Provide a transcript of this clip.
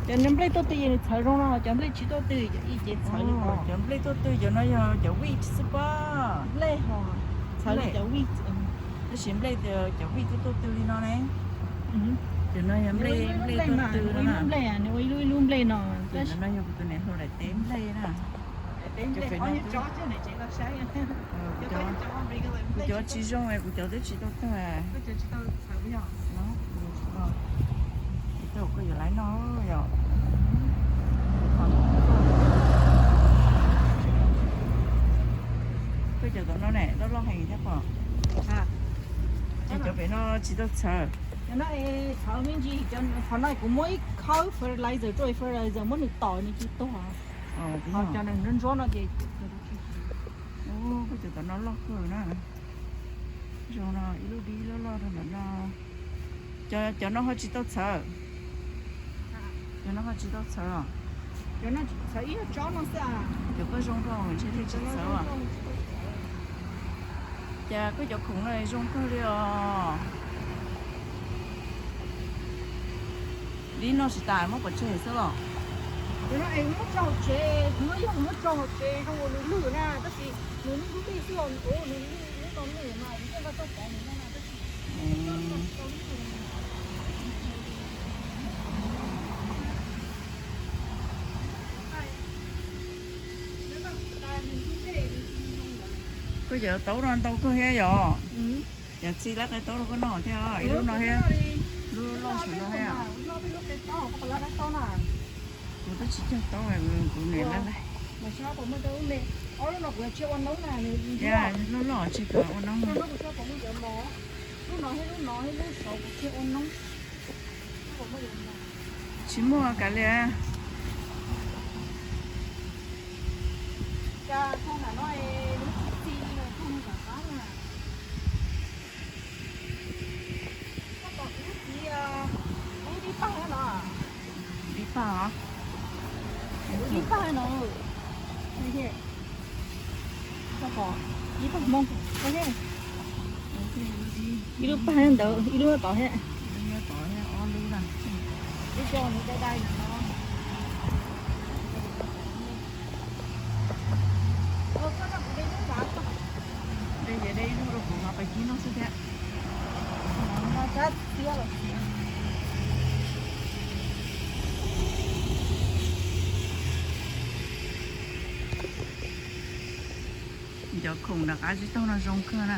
Cov nplej tuaj tw ces nws txhawv zoo no, cov nplej tsis tuaj tw ces txhawv li no. Cov nplej tuaj tw cov no yog cov wheat xwb pob. Nplej ho txhawv li cov wheat. Tab sis nplej cov wheat tuaj tuaj tw li no ne. Cov no yog nplej, nplej tuaj tw no na. Nplej, nws ua ib lub ib lub nplej no. Cov no yog kuv tus niam hluas daim teb nplej na. Kuv cov tsis zoo, kuv cov twb tsis tau tag. Kuv cov koj yuav laiv noj yom. Koj cov tom no ne loj loj heev thiab pom. Ces cov pem no tsis tau txhawv. Qhov no kuv muab ib khawb fertilizer, fertilizer muab nws tom nws tsis tuag. Cov ntsuab ntsuab no ces koj cov tom no loj kawg na. Zoo no ib lub dib loj loj rau ntawm no. Cov no ho tsis tau txhawv. Cov no ho tsis tau txhawv os. Cov koj zoo rau ntshe thiaj tsis txhawv os. Cas koj cov khoom no zoo kawg li os. Dib noj tsis tas muab pov tseg xwb los? Cov no es muab tso hauv tsev, kuv muab yog kuv muab tso hauv tsev zoo ua nws lwj na, tab sis nws lub lub dej xwb os, nws lub no lwj mas kuv thiaj nqa tuaj pov nws no na, tab sis koj cov taub no ntau kawg thiab yom? Yog txi lab qe taub rau koj noj thiab, ib lub no thiab, lub loj saum no thiab. Kuv twb tsis cog taub, kuv niam lab lab. Loj loj tsis kam ua noob. Tsis muaj kav liam. Dib pag os. Dib pag no. Dib pag Hmoob. Ib lub pag ntawd, ib lub tod thiab. Ib co nws dai dai no. De ces de ib lub rau kuv mam pais kib noj xwb thiab. Cov khoom nram qab tsib taug no zoo kawg na.